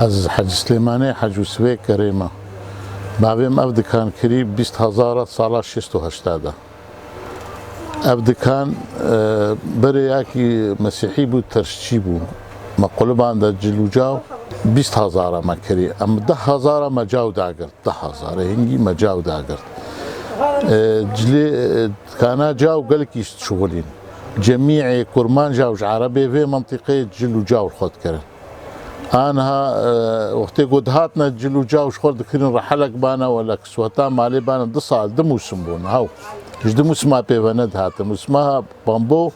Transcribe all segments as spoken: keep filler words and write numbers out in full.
Ez Hec Silêmanê, Hec Wisivê kerê me. Bavê min ev dikan kirî bîst hezara sala şêst û heşta de. Ev dikan, e, berê yakî mesîhî bû, tersçî bû. Me qulibanda cil û caw bîst hezara me kirî. Em deh hezara me caw dagirt. Deh hezarê hingî me caw dagirt. E, cilê, e, dikana caw gelekî şixulîn. Cemîê Kurmanca û ji Erebê vê mintîqê cil û caw li xwe dikirin. Anha, e, wextê ku dihatine cil û caw ji xwe dikirin, rehelek bana wela kisweta malê bana du sal, du mûsim bûn, hew. Ji du mûsima pê ve nedihatin. Mûsima pambo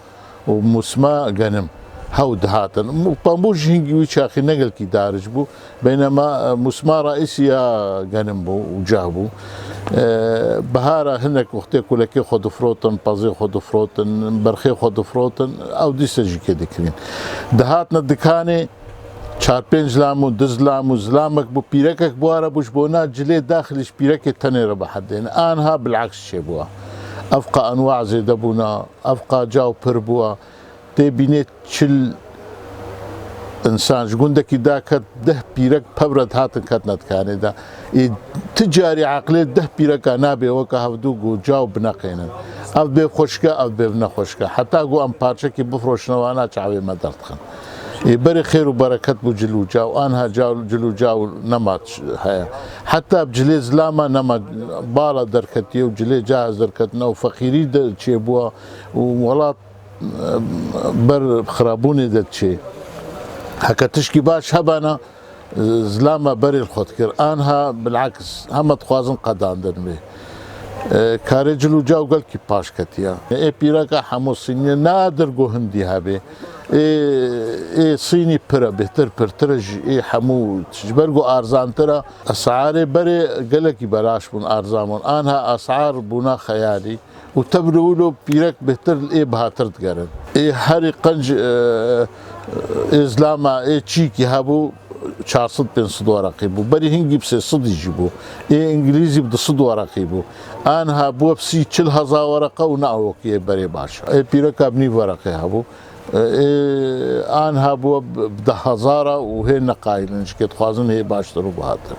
û mûsima genim. Hew dihatin. Mu-, pambo ji hingî wî çaxî ne gelkî daric bû. Beynema, e, mûsima raîsî ya genim bû û cah bû. E, bihara hinek wextê kulekê xwe difrotin, pezê xwe difrotin, berxê xwe difrotin, ew dîsa jî kê dikirin. Dihatine dikanê, çar pênc lam û du zilam û zilamek bû, pîrekek bi wara bû, ji bona cilê daxilî ji pîrekê tenê re bihedên. Anha bilaks çêbûwa. Evqa enwa zêde bûna, evqa caw pir bûwa. Tê bînê çil însan ji gundekî daket, deh pîrek pevre dihatin ketine dikanê de. Ê, ti carî eqlê deh pîreka nabê weke hevdû ku caw bineqênin. Ev bê xweşke, ev bê nexweşke. Heta ku em parçekî bifroşine wana çavê me derdixin. Ê, berê xêr û bereket bû cil û caw. Anha caw, cil û caw nema ç-, heye. Heta bi cilê zilama nema bala derketiye û cilê cahaz derketine û feqîrî de çêbûwa û welat, e, ber xirabûnê de diçê. Heke tişkî baş hebana, zilama berê li xwe dikir. Anha bilaks heme dixwazin qedandin wê. E, karê cil û caw gelkî paş ketiya. Ê pîreka hemû sînî nadir ku hindî hebê. Ê, ê sînî pir e, bêhtir pirtir e ji ê hemû. Ji ber ku arzantir e, esarê berê gelekî belaş bûn, arzan bûn. Anha esar bûna xeyalî. Û tev li wilo pîrek bêhtir li ê bihatir digerin. Ê herî qenc, e, ê zilama, ê çîkî hebû, çar sed pênc sed wereqî bû. Berî hingî bi sê sedî jî bû. Ê îngilîzî bi du sed wereqî bû. Anha bû bi sî çil hezar wereqe û ne awokî yê berê baş. Ê pîreka bi nîv wereqê hebû. Ê anha bû bi deh hezara û hê neqayilin. Ji kê dixwazin hê baştir û bihatin.